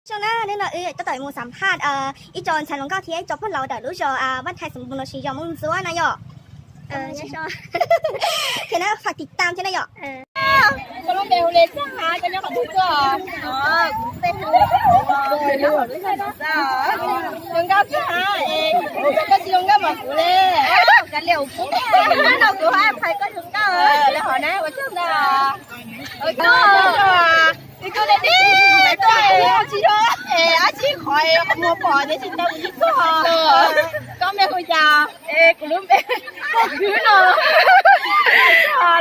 Zoo na, hnub no wb tab tom mus xam phaj ib co ntxhais hluas nkauj thiab ib co pog laus ntawm lub zos Vaj Thais Xeev Npum los sis zos Moo Ntxuab na yom. Thiab na, faj tiv tam thiab na yom. Koj lub npe hu li cas? Koj nyob qhov twg tuaj? Hluas nkauj kawg ha, koj tsis zoo nkauj mas kuv li. Kav liam kuv, no kuv hais koj zoo nkauj li hov na, ua tsaug ntau. Ib tug deb deb tuaj, dab tsi qhov muag pom tias tsis tau kuv tsis tuaj. Koj npe hu cas? Kuv lub npe Koj Khwb no.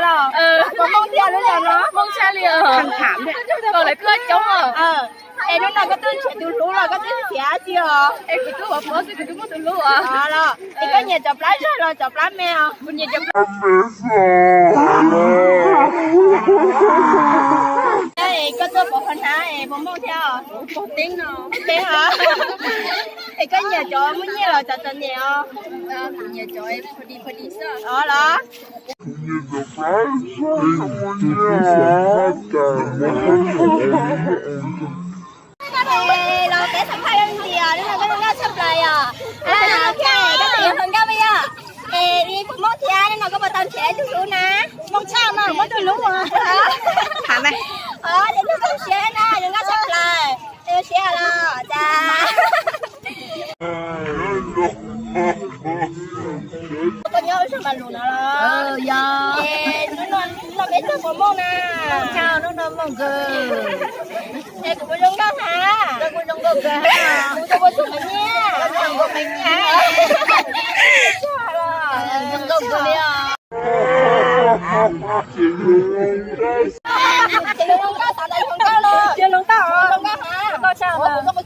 Los Hmoob thiab lub zos no? Hmoob tshaj li os. Koj lawv kuj coob os. Es hnub no koj twb nrhiav tus hlub los koj twb nrhiav dab tsi os? Es kuv twb ua pob xwb kuv twb muaj tus hlub os. Los es koj nyiam cov plab zog los cov plab me os? Kuv nyiam cov plab me xwb. Koj tuaj pov qhov hnab es puas mooj thiab os? Pov teeb no. Teeb os. Es koj nyiam cov muaj nyiaj los cov txom nyem os? Kuv nyiam cov pov di pov di xwb os los. Los peb xam phaj zoo li os, hnub no koj zoo nkauj tshaj plaws yom. Koj tus hluas nkauj me yom. Es puas mooj thiab, hnub no koj puas tau nrhiav tus hlub na? Mooj tshaj mas muaj tus hlub. Tham mas. Ces hnub zoo siab na, zoo nkauj tshaj plaws. Zoo siab los cas? Koj nyob ua zog Npas Lus no los? Yog. Es hnub no, hnub no peb tug puas mooj na? Mooj tshaj, hnub no mooj kawg. Es kuv puas zoo nkauj na? Koj kuj zoo nkauj kawg. Kuv tus puas tsum me nyiaj? Koj kuj zoo nkauj me nyiaj. Zoo nkauj kawg li os. Ces zoo nkauj xav tau zoo nkauj los? Zoo nkauj, zoo nkauj ha. Zoo nkauj tshaj. Hnub no koj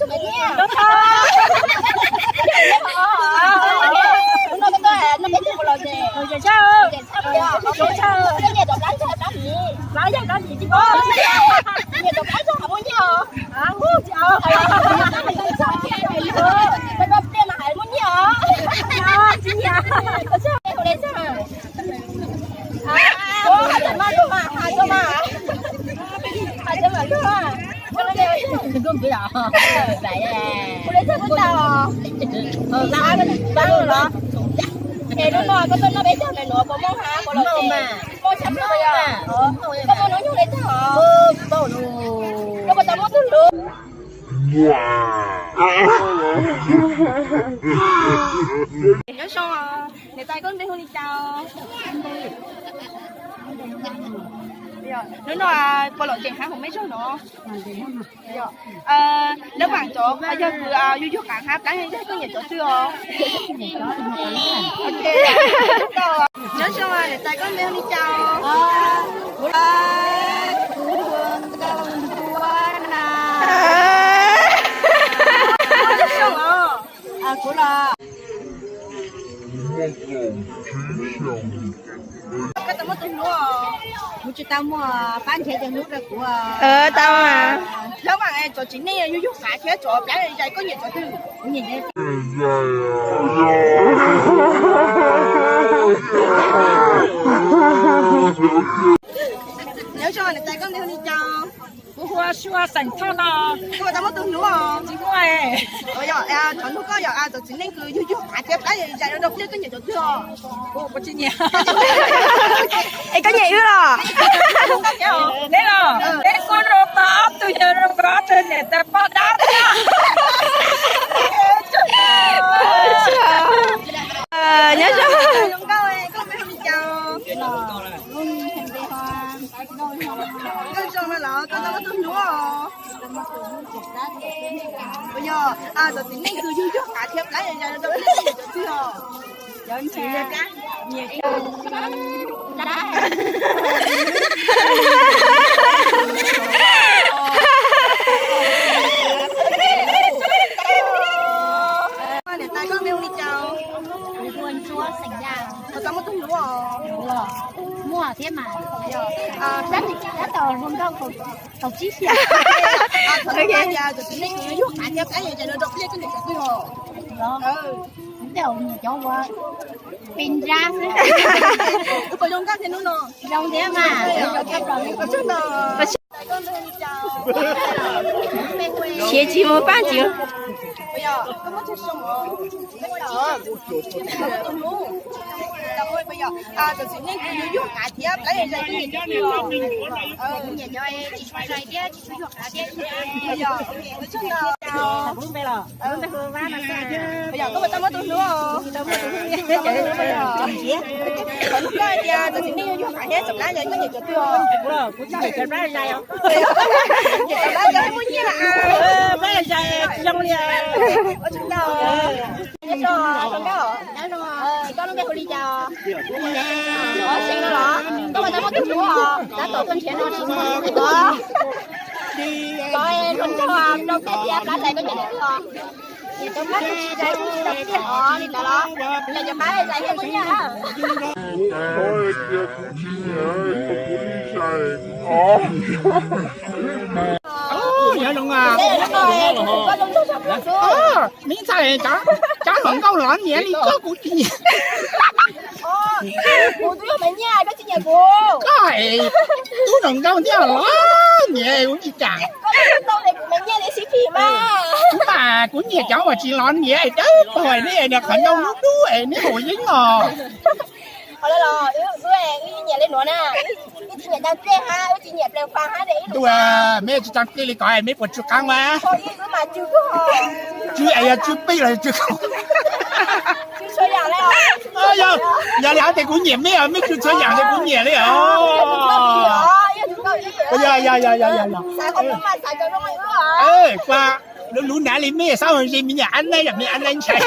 tuaj, hnub no peb tug puas lom zem? Lom zem tshaj. Koj nyiam cov plab zog plab hniv? Plab yog plab hniv tsis paub. Nyiam cov plab zog hais muaj nyiaj os? Koj pliag mas hais muaj nyiaj os? Tsis nyiam. Hu li cas? Hais txog mas, hais txog mas, hais txog mas luag. Hu li cas kuj tau. Es hnub no koj tuaj noj peb caug ntawm nuav puas mooj hab puas lom zem? Mooj tshaj plaws yom. Koj muaj hnub nyoog li tag os? Koj puas tau muaj tug hlub? Nyob zoo, niam tais koj npe hu li cas? Hnub no puas lom zem hab hauv mej zog no? Lab vaam cov yog kws yuag yuag qav hab plab zog koj nyiam cov twg os? Nyob zoo, niam tais koj npe hu li cas? Kuv los Nkauj Ntua na. Nyob zoo os. Kuv los Koj tau muaj tus hlub os? Kuv tsis tau muaj, pab nrhiav tus hlub rau kuv. Tau mas. Lab vaam cov txiv neej yuag yuag qav thiab cov plab zais koj nyiam cov twg? Kuv nyiam cov Nyob zoo, niam tais koj npe hu li cas? Kuv hu ua Sua xeem Thoj no. Koj tau muaj tus hlub os? Tsis muaj. Cov hlub koj yog cov txiv neej kws yuag yuag qav thiab plab zais rau pliaj koj nyiam cov twg os? Kuv tsis nyiam. Es koj nyiam wb los? Neb los? Neb kuj zoo tau ob tug, yog zoo tau ob tug niam tais poj dab thiab. Nyob zoo. Koj npe hu li cas? Nkauj Zoo no los koj tau muaj tus hlub os? Yog cov txiv neej kws yuag yuag qav thiab plab zais rau pliaj koj nyiam cov twg os? Niam tais koj npe hu li cas? Kuv hu ua Ntsuab xeem Yaj. Koj tau muaj tus hlub os? Muaj thiab mas. Tab tom hluas nkauj kaum tsib xyoo. Cov txiv neej kws yuag yuag qav thiab plab zais rau pliaj koj nyiam cov twg os? Tej zaum nyiam cov uas pes nrab xwb. Wb puas zoo nkauj thiab hnub no? Zoo thiab mas. Koj npe hu li cas? Siav tsis mus pab tsis. Kuv tsis nyiam cov plab zais os. Plab zais tsis zoo li. Koj lub npe hu li cas? Koj mus tau muaj tus hlub os, tab tom tuaj nrhiav no tsis muaj. Koj hluas nraug rau tiag tiag, plab zais koj nyiam tiag os. Nyiam rau plab zais, tsis tau tiag os li ntawd los? Yog cov plab zais thiaj muaj nyiaj. Nyob zoo a. Me ntxhais, cov hluas nkauj los nyiam li koj kuv tsis nyiam. Kuv twb yog me nyiaj koj tsis nyiam kuv. Koj es tub hluas nkauj thiaj los nyiam kuv tsis kam. Koj tau kuv me nyiaj li sib phim mas. Kuv mas kuv nyiam cov uas tsis los nyiam dawb paug, nej niag qhov ncauj dub dub es nej haus yeeb os. Wb nyiam li nuav na, wb tsis nyiam tag pliaj hab, wb tsis nyiam plees fas hab. Ntuj, meb tsis tag pliaj li ko meb puas tsw qab mas? Tsw es yog tsw pij los tsw qab? Yog li hab tes kuv nyiam meb os, meb tsw txhua yam tes kuv nyiam li os. Yog, yog, yog, yog, yog. Ua, lub lub nav li meb xav ze me nyuam ab naib yog me ab naib ntshai.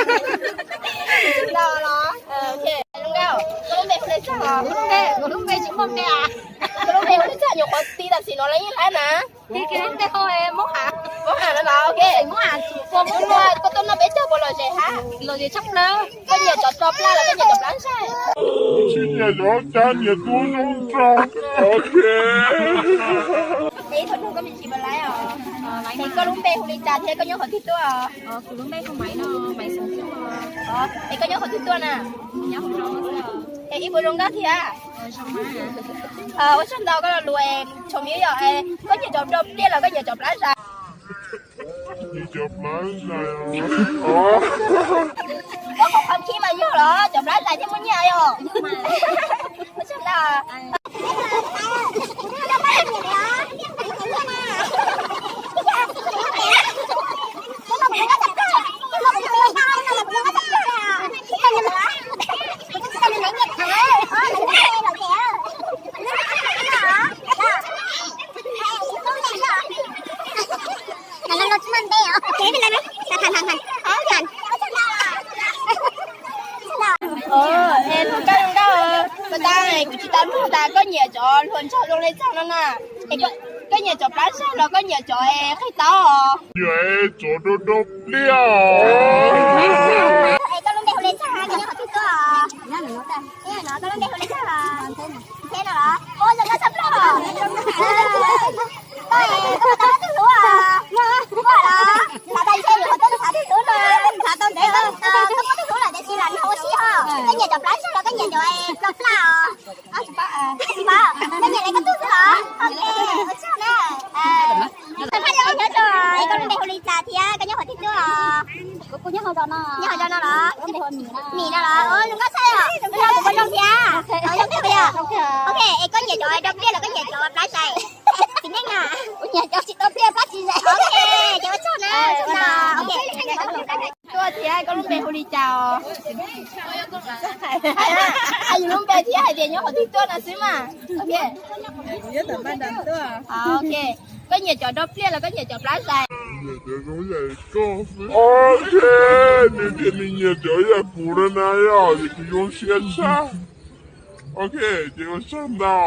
Koj lub npe hu li cas? Koj lub npe tsis muaj npe a? Koj lub npe hu li cas? Nyuam qhuav ti tam sim no los yeej hab na. Koj lub npe hu Moob Ham. Moob Ham no los, ok. Moob Ham, koj tuaj noj peb caug puas lom zem hab? Lom zem tshaj plaws. Koj nyiam cov rau plab los koj nyiam cov plab zais? Kuv tsis nyiam cov cab nyias tuaj zoo nraug. Ok. Es koj lub npe hu li cas thiab koj nyob qhov twg tuaj? Es koj nyob qhov twg tuaj na? Es ib puas zoo nkauj thiab? Ua tsaug ntau koj lo lus es tshua me yom. Koj nyiam cov rau pliaj los koj nyiam cov plab zais? Koj qhov khib mas yog los cov plab zais thiaj muaj nyiaj yom. Ua tsaug ntau. Es tus koj zoo nkauj, pas tas kuv tsis tau nug tas koj nyiam cov hluas nraug zoo li txog no na. Koj nyiam cov plab zais los koj nyiam cov qhib taub? Nyiam cov rau rau pliaj. Es koj lub npe hu li cas? Koj nyob qhov twg tuaj? Koj lub npe hu li cas? Theb no los? Ua zoo nkauj tshaj plaws. Koj, koj puas tau muaj tus hlub os? Koj los? Xav tas ntshe nyuam qhuav tuaj xav tus hlub no. Xav tau ntev, koj muaj tus hlub lawm tiam sis lam nrog ua si os. Koj nyiam cov plab zais los koj nyiam cov plab plab os? Tsis paub. Koj nyiam li koj tug xwb los? Ok, ua tsaug na. Koj lub npe hu li cas thiab koj nyob qhov twg tuaj? Nyob hauv zos no los? Mim no los? Zoo nkauj tshaj os. Zoo nkauj kuv puas zoo thiab? Zoo kawg puas yog? Ok, es koj nyiam cov rau pliaj los koj nyiam cov plab zais? Txiv neej na. Kuv nyiam cov tsis rau pliaj plab tsis zais. Ok, ces ua tsaug na. Tuaj thiab, koj lub npe hu li cas os? Hais yus lub npe thiab hais tias nyob qhov twg tuaj no xwb mas. Ok, koj nyiam cov rau pliaj los koj nyiam cov plab zais? Ok, nws tias nws nyiam cov yam kuv no na yom, ces kuv zoo siab tshaj. Ok, ces ua tsaug ntau.